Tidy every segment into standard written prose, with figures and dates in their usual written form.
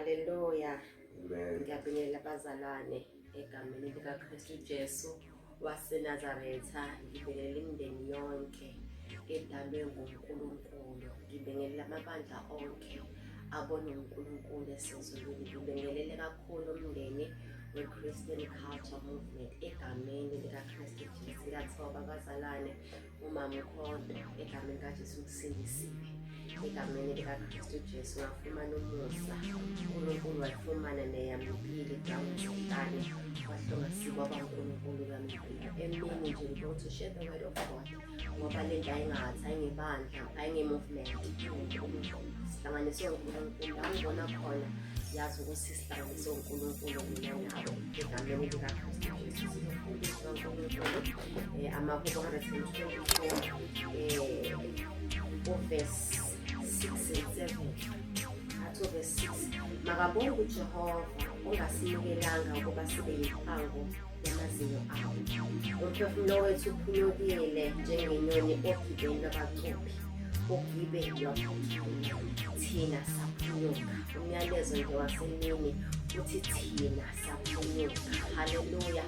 Haleluya. Amen. Ngiyabingelela abazalwane egameni likaKristu Jesu waseNazaretha. Ngibingelela imindeni yonke edalwe nguNkulunkulu. Ngibingelela amabandla onke abona uNkulunkulu esezulwini. Ngibingelele kakhulu umndeni we-Christian Culture Movement egameni likaKristu Jesu. Ngiyathoba abazalwane. Umama ukhonto egameni kaJesu ngisindisiwe egameni likaKristu Jesu ngafumana umusa uNkulunkulu wayifumana neyami impilo down ehlane wahlonga sikwaba uNkulunkulu yami impilo emini nje ngibona to share the word of God ngoba le nto ayingathi ayingebandla ayinge-movement sihlanganiswe uNkulunkulu la ngibona khona yazi ukuthi sihlanganiswe uNkulunkulu mina nawe egameni likaKristu Jesu sizofundiswa uNkulunkulu amahubo 124 uvesi 6 and 7 athi uvesi 6 makabonge uJehova ongasinikelanga ukuba sibe yimpango yamazinyo awo. Umphefumulo wethu uphunyukile njengenyoni ogibeni lwabacuphi, ugibe lwaphunyuka, thina saphunyuka. Umyalezo nje wasemini uthi thina saphunyuka. Haleluya.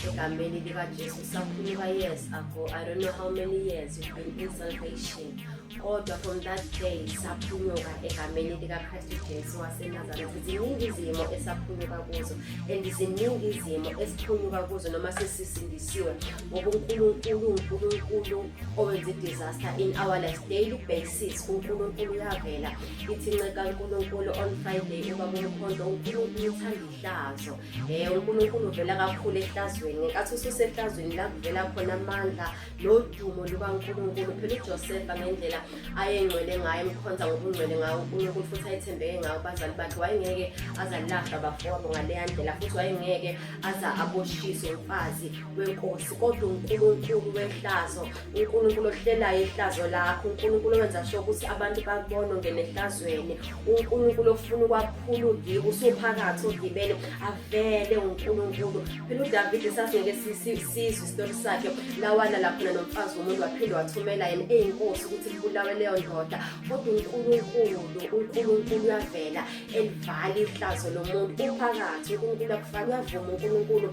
Egameni likaJesu saphunyuka years ago. I don't know how many years you've been in salvation. Kodwa from that day saphunyuka egameni likaKristu Jesu waseNazaretha. Ziningi izimo esaphunyuka kuzo and ziningi izimo esiphunyuka kuzo noma sesisindisiwe ngoba uNkulunkulu uNkulunkulu owenza i-disaster in our life daily basis. UNkulunkulu uyavela ithi nceka uNkulunkulu on Friday ubaba uMkhonto uNkulunkulu uthanda ihlazo. UNkulunkulu uvela kakhulu ehlazweni ngenkathi ususehlazweni la kuvela khona amandla nodumo lukaNkulunkulu. Phela uJosefa ngendlela ayengcwele ngayo emkhonza ngobungcwele ngayo uNkulunkulu futhi ayethembeke ngayo kubazali bakhe wayengeke azalahla abafowabo ngaleya ndlela futhi wayengeke aza aboshiswe umfazi wenkosi kodwa uNkulunkulu wehlazo uNkulunkulu ohlelayo ihlazo lakho uNkulunkulu owenza sure ukuthi abantu bakubona ungena ehlazweni uNkulunkulu ofuna ukwaphula ugibe usuphakathi ogibeni avele uNkulunkulu. Phela uDavide sasingeke sizwe isitori sakhe lawalala khona nomfazi womuntu waphinde wathumela yena eyinkosi ukuthi kubulawe leyo ndoda kodwa uNkulunkulu uNkulunkulu uyavela elivala ihlazo lomuntu uphakathi uNkulunkulu akufaka uyavuma uNkulunkulu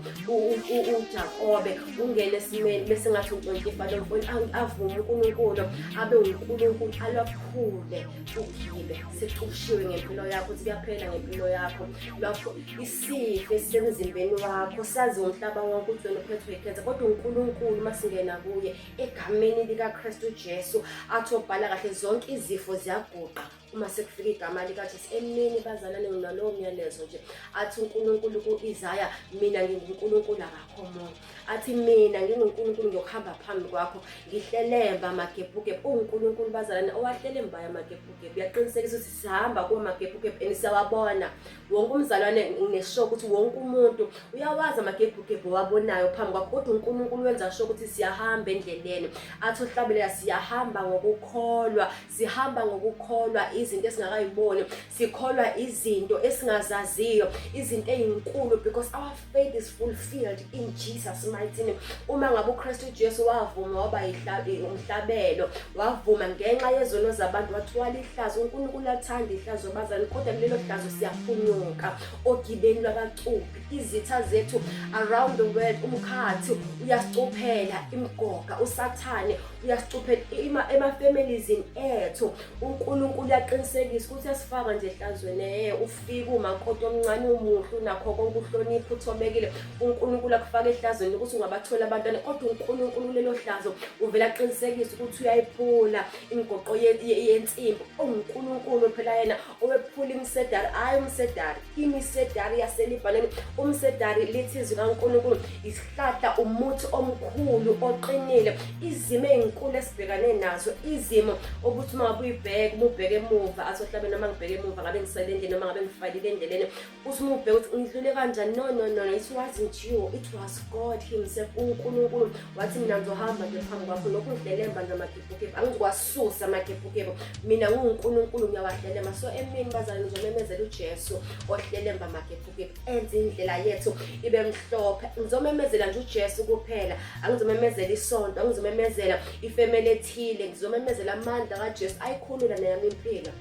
uJakobe ungene esimeni bese ngathi untshontsha ifa lomfowenu avume uNkulunkulu abe uNkulunkulu alwaphule ugibe sicushiwe ngempilo yakho ukuthi kuyaphela ngempilo yakho lwakho isifo esisemzimbeni wakho sazi umhlaba wonke ukuthi wena uphethwe ikhensa kodwa uNkulunkulu uma singena kuye egameni likaKristu Jesu athi obhala kahle zonke izifo ziyaguqa uma sekufika igama likaJesu emini bazalwane nginalowo myalezo nje athi uNkulunkulu ku-Isaya mina nginguNkulunkulu akakho omunye athi mina nginguNkulunkulu ngiyokuhamba phambi kwakho ngihlelemba amagebhugebhu uNkulunkulu bazalwane owahlelembayo amagebhugebhu uyaqinisekisa ukuthi sihamba kuwo amagebhugebhu and siyawabona wonke umzalwane nginesho ukuthi wonke umuntu uyawazi amagebhugebhu owabonayo phambi kwakho kodwa uNkulunkulu wenza sho ukuthi siyahamba endleleni athi uhlabelela siyahamba ngokukholwa sihamba ngokukholwa izinto esingakayiboni sikholwa izinto esingazaziyo izinto ezinkulu because our faith is fulfilled in Jesus mighty name. Uma ngabe uKristu Jesu wavuma waba umhlabelo, wavuma ngenxa yezono zabantu wathwala ihlazo. uNkulunkulu athanda ihlazo bazali, kodwa kulelo hlazo siyaphunyuka ogibeni lwabacuphi. Izitha zethu around the world, umkhathi uyasicuphela imigoga, uSathane uyasicuphela ema-familiesini ethu. uNkulunkulu uyaqinisekisa ukuthi uyasifaka nje ehlazweni ufike umakoti omncane umuhle unakho konke uhlonipha uthobekile uNkulunkulu akufaka ehlazweni ukuthi ungabathola abantwana kodwa uNkulunkulu lelo hlazo uvela aqinisekise ukuthi uyayiphula imigoqo yensimbi uNkulunkulu phela yena owephula imisedari hayi umsedari imisedari yaseLibhanoni umsedari lithi izwi kaNkulunkulu isihlahla umuthi omkhulu oqinile izimo ezinkulu esibhekane nazo izimo ukuthi uma ngabe uyibheka uma ubheke emuva asohlabe noma ngibheke emuva ngabe ngisele endleleni noma ngabe ngifakile endleleni uthi uma ubheka ukuthi ngidlule kanjani no no no it wasn't you it was God himself uNkulunkulu wathi mina ngizohamba nje phambi kwakho lokhu ngihlelemba nje amagebhugebhu angizukwasusa amagebhugebhu mina nginguNkulunkulu ngiyawahlelemba so emini bazalwane ngizomemezela uJesu ohlelemba amagebhugebhu enze indlela yethu ibe mhlophe ngizomemezela nje uJesu kuphela angizomemezela isonto angizomemezela ifemeli ethile ngizomemezela amandla kaJesu ayikhulula neyami impilo.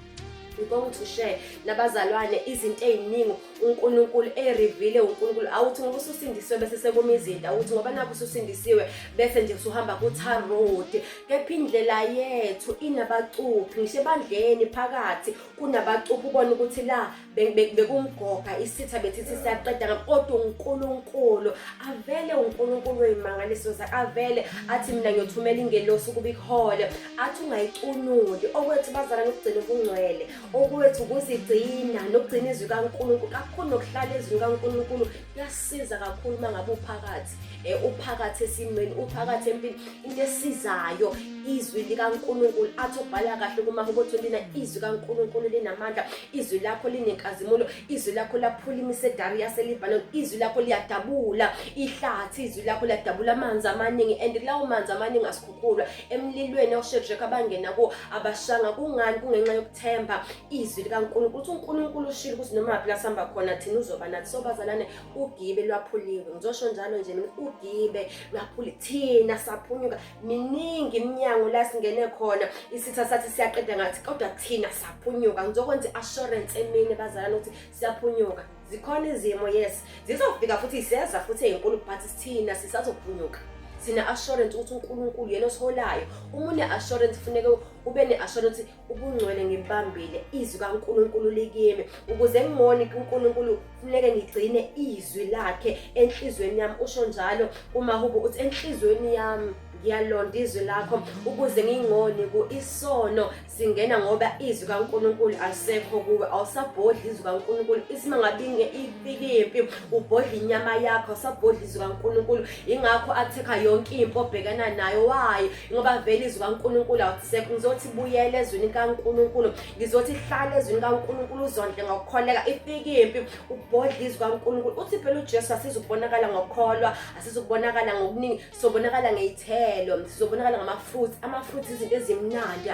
We're going to share nabazalwane izinto eziningi uNkulunkulu erivile. UNkulunkulu awuthi ngoba ususindisiwe bese sekuma izinto, awuthi ngoba nakho ususindisiwe bese nje usuhamba ku-tar road. Kepha indlela yethu inabacuphi, ngisho ebandleni phakathi kunabacuphi. Ubone ukuthi la bekumgoga isitha bethithi siyaqeda, kodwa uNkulunkulu avele, uNkulunkulu weyimangaliso zakhe avele athi, "Mina ngiyothumela ingelosi ukuba ikuhole," athi ungayicunuli. Okwethu bazalwane ukugcina ubungcwele, okwethu ukuzigcina nokugcina izwi kaNkulunkulu kakhulu, nokuhlala ezwini kaNkulunkulu kuyasiza kakhulu uma ngabe uphakathi, uphakathi esimweni, uphakathi empini. Into esizayo izwi likaNkulunkulu. Athi ubhala kahle kumaHubo 29, izwi kaNkulunkulu linamandla, izwi lakho linenkazimulo, izwi lakho laphula imisedari yaseLebanon, izwi lakho liyadabula ihlathi, izwi lakho liyadabula amanzi amaningi, and lawo manzi amaningi asikhukhulwa. Emlilweni oShadrach abangena kuwo abashanga. Kungani? Kungenxa yokuthemba izwi likaNkulunkulu, ukuthi uNkulunkulu ushilo ukuthi noma phi la sihamba khona thina uzoba nathi. So bazalwane, ugibe lwaphuliwe, ngizosho njalo nje mina, ugibe lwaphuli, thina saphunyuka. Miningi iminyango la singene khona, isitha sathi siyaqeda ngathi, kodwa thina saphunyuka. Ngizokwenza i-assurance emini bazalwane ukuthi siyaphunyuka. Zikhona izimo, yes, zizofika futhi ziyeza futhi ey'nkulu, but thina sisazophunyuka. Sine assurance ukuthi uNkulunkulu yena osiholayo. Uma une assurance, kufuneka ube ne assurance, ubungcwele ngibambile, izwi kaNkulunkulu likimi. Ukuze ngingoni kuNkulunkulu kufuneke ngigcine izwi lakhe enhlizweni yami. Usho njalo kumaHubo, uthi, "Enhlizweni yami ngiyalonda izwi lakho ukuze ngingoni." Ku isono singena ngoba izwi kaNkulunkulu alisekho kuwe, awusabhodli izwi kaNkulunkulu. Isima ngabinge ifike impi, ubhodla inyama yakho, awusabhodli izwi kaNkulunkulu. Ingakho athekha yonke impi obhekana nayo. Why? Ngoba vele izwi kaNkulunkulu awusekho. Ngizothi buyele ezwini kaNkulunkulu, ngizothi hlala ezwini kaNkulunkulu, uzondle ngokukholeka. Ifike impi, ubhodla izwi kaNkulunkulu. Uthi phela uJesu, asizukubonakala ngokukholwa, asizukubonakala ngokuningi, sizobonakala ngey'thelo, sizobonakala ngama-fruits. Ama-fruits izinto ezimnandi,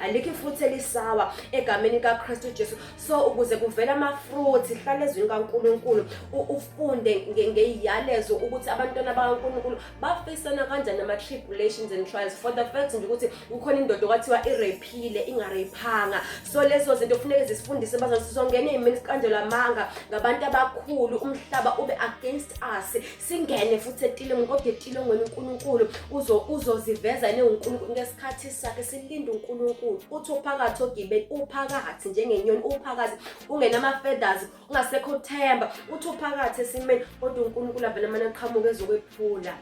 alikho i-fruit elisawa egameni kaKristu Jesu. So ukuze kuvele ama-fruits, hlala ezwini kaNkulunkulu, ufunde ngey'yalezo ukuthi abantwana bakaNkulunkulu bafisana kanjani nama-tribulations and trials, for the fact nje ukuthi kukhona indoda okwathiwa irephile ingarephanga. So lezo zinto kufuneke zisifundise bazalwane. Sizongena ey'meni siqanjelwa amanga ngabantu abakhulu, umhlaba ube against us, singene futhi etilongweni, kodwa etilongweni uNkulunkulu uzoziveza yena uNkulunkulu ngesikhathi sakhe. Silinde uNkulunkulu. Uthi uphakathi ogibeni, uphakathi njengenyoni, uphakathi ungenama-feathers, ungasekho uthemba, uthi uphakathi esimeni, kodwa uNkulunkulu avele amane aqhamuke ezokwephula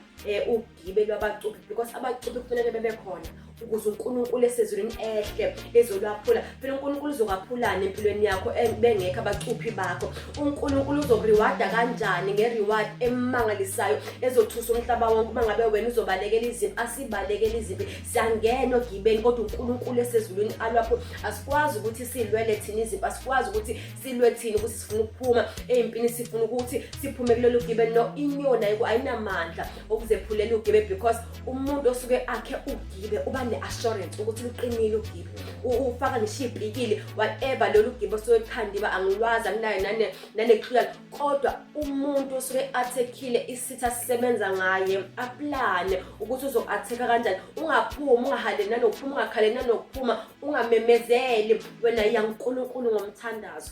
ugibe lwabacuphi, because abacuphi kufanele bebe khona ukuze uNkulunkulu esezulwini ehle ezolwaphula. Phela uNkulunkulu uzokwaphulana empilweni yakho bengekho abacuphi bakho? uNkulunkulu uzoku-rewarda kanjani nge-reward emangalisayo ezothusa umhlaba wonke uma ngabe wena uzobalekela izimpi? Asibalekela izimpi, siyangena ogibeni, kodwa uNkulunkulu esezulwini alwapho. Asikwazi ukuthi silwele thina izimpi, asikwazi ukuthi silwe thina ukuthi sifuna ukuphuma ey'mpini, sifuna ukuthi siphume kulolu gibe. No, inyoni ayinamandla okuzephulela ugibe, because umuntu osuke akhe ugibe uba ne-assurance ukuthi luqinile ugibe, ufaka ngisho iy'pikili, whatever. Lolu gibe osuke lukhandiwe angilwazi, anginayo nane-clue, kodwa umuntu osuke athekhile isitha sisebenza ngaye, aplane ukuthi uzoku-athekha kanjani. Ungaphumi, ungahaleli nanokuphuma, ungakhaleli nanokuphuma, ungamemezeli. Wena yaNkulunkulu ngomthandazo,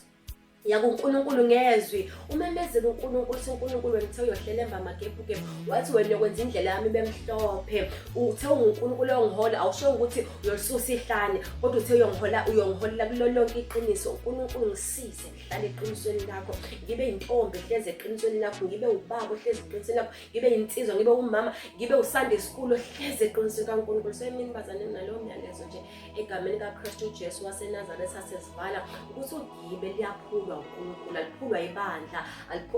yakuNkulunkulu ngezwi, umemezele uNkulunkulu uthi, "UNkulunkulu, wena uthe uyohlela emva amagebhugebhu, wathi wena uyokwenza indlela yami ibe mhlophe, uthe unguNkulunkulu ongihola. Awusho ukuthi uyolisusa ihlane, kodwa uthe uyongihola, uyongiholela kulo lonke iqiniso. uNkulunkulu, ngisize ngihlale eqinisweni lakho, ngibe intombi ehlezi eqinisweni lakho, ngibe ubaba ohlezi eqinisweni lakho, ngibe insizwa, ngibe umama, ngibe uSunday school ohlezi eqinisweni kaNkulunkulu." So emini bazane, nalowo myalezo nje egameni kaKristu Jesu waseNazaretha, sesivala ukuthi ugibe liyaphulwa uNkulunkulu, aliphulwa ibandla,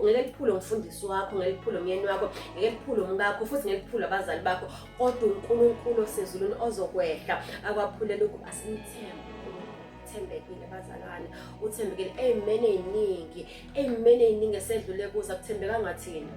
ngeke liphulwe umfundisi wakho, ngeke liphulwe umyeni wakho, ngeke liphulwe umkakho, futhi ngeke liphulwe abazali bakho, kodwa uNkulunkulu osezulwini ozokwehla akwaphulela ukuba. Asimthembe, uthembekile bazalwane, uthembekile ey'meni ey'ningi, ey'meni ey'ningi esedlule kuzo. Akuthembekanga thina,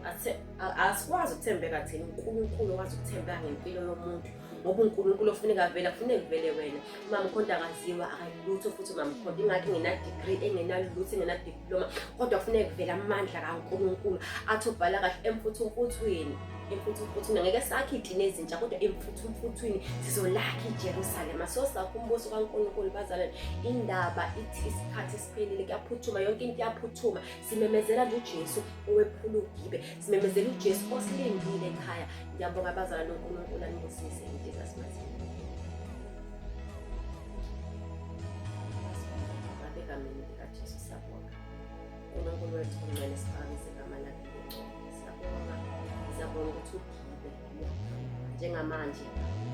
asikwazi ukuthembeka thina. uNkulunkulu wazi ukuthembeka ngempilo yomuntu, ngoba uNkulunkulu ofuneka vele, akufuneki vele wena. Umama uKhonto akaziwa, akayilutho futhi umama uKhonto, ingakho engena-degree, engenalutho, engena-diploma, kodwa kufuneka kuvele amandla kaNkulunkulu. Athi ubhala kahle emfuthumfuthweni. Emfuthumfuthwini angeke sakhe iy'tina ezintsha, kodwa emfuthumfuthwini sizolakha iJerusalema. Sosakha umbuso kaNkulunkulu bazalwane. Indaba ithi isikhathi siphelile, kuyaphuthuma, yonke into iyaphuthuma. Simemezela nje uJesu owephula ugibe, simemezela uJesu osilindile ekhaya. Ngiyabonga abazalwane, uNkulunkulu anibusise in Jesus mighty name. Babe egameni likaJesu siyabonga. uNkulunkulu wethu ongcwele, siphakamise igama lakhe lingcwele. Siyabonga, siyabonga ukuthi ugibe njengamanje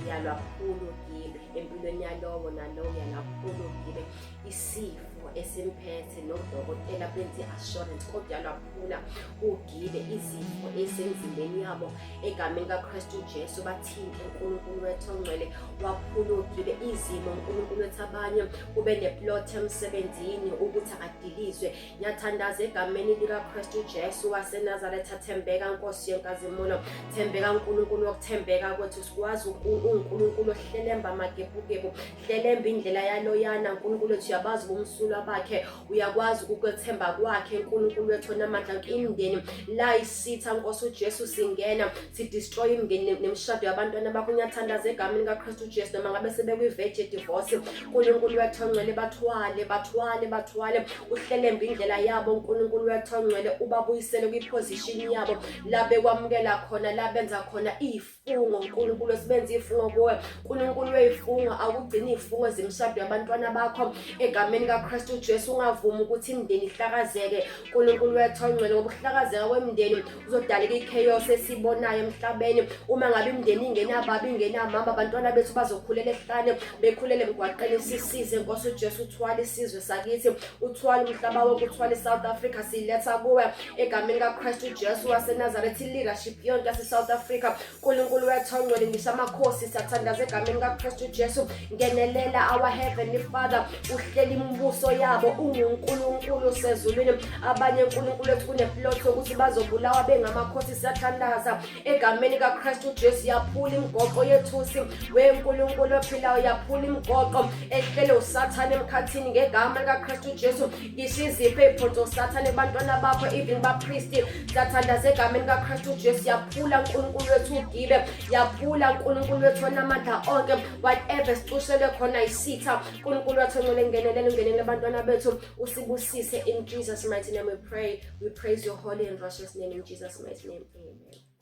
uyalwaphula ugibe empilweni yalowo nalowo, uyalwaphula ugibe isifo esimphethe nodokotela benze i-assurance, kodwa uyalwaphula ugibe izifo ezisemzimbeni yabo egameni kaKristu Jesu. Bathinte uNkulunkulu wethu ongcwele, waphula ugibe izimo uNkulunkulu wethu. Abanye kube neplot emsebenzini ukuthi akadilizwe. Ngiyathandaza egameni likaKristu Jesu waseNazaretha, thembeka Nkosi yenkazimulo, thembeka uNkulunkulu wokuthembeka kwethu. Sikwazi uNkulunkulu ohlelemba amagebhugebhu, hlelemba indlela yaloyana uNkulunkulu wethu. Uyabazi ubumsulwa bakhe, uyakwazi ukukwethemba kwakhe uNkulunkulu wethu onamandla. Imindeni la isitha Nkosi uJesu singena sidestroy imindeni nemishado yabantwana bakho. Ngiyathandaza egameni likaKristu Jesu, noma ngabe sebekwi-verge divorce, uNkulunkulu wethu ongcwele, bathwale, bathwale, bathwale, uhlelembe indlela yabo uNkulunkulu wethu ongcwele, ubabuyisele kwiposition yabo la bekwamukela khona, la benza khona ifungo. uNkulunkulu esibenza ifungo kuwe, uNkulunkulu weyifungo, awugcini ifungo zemishado yabantwana bakho egameni kaKristu Jesu. Ungavumi ukuthi imindeni ihlakazeke, uNkulunkulu wethu ongcwele, ngoba ukuhlakazeka kwemindeni kuzodaleka ichaos esibonayo emhlabeni. Uma ngabe imindeni ingenababa, ingenamama, abantwana bethu bazokhulela ehlane, bekhulele emgwaqeni. Sisize Nkosi uJesu, uthwale isizwe sakithi, uthwale umhlaba wonke, uthwale iSouth Africa. Siletha kuwe egameni kaKristu Jesu waseNazaretha i-leadership yonke yase-South Africa, uNkulunkulu wethu ongcwele, ngisho amakhosi. Siyathandaza egameni kaKristu Jesu, ngenelela our heavenly Father, uhlela imibuso yabo, unguNkulunkulu sezulwini. Abanye uNkulunkulu wethu kuneplot yokuthi bazobulawa bengamakhosi. Siyathandaza egameni kaKristu Jesu, yaphula imigoqo yethusi weNkulunkulu ophilayo, yaphula imigoqo ehlele uSathane emkhathini ngegama likaKristu Jesu. Ngisho izipho ey'phonso uSathane kubantwana bakho, even bapristi, siyathandaza egameni kaKristu Jesu, yaphula uNkulunkulu wethu ugibe, yaphula uNkulunkulu wethu onamandla onke, whatever sicushelwe khona isitha. uNkulunkulu wethu ongcwele, ngenelela, ungenele abantwana bethu, usibusise. In Jesus mighty name we pray, we praise your holy and righteous name. In Jesus mighty name, amen.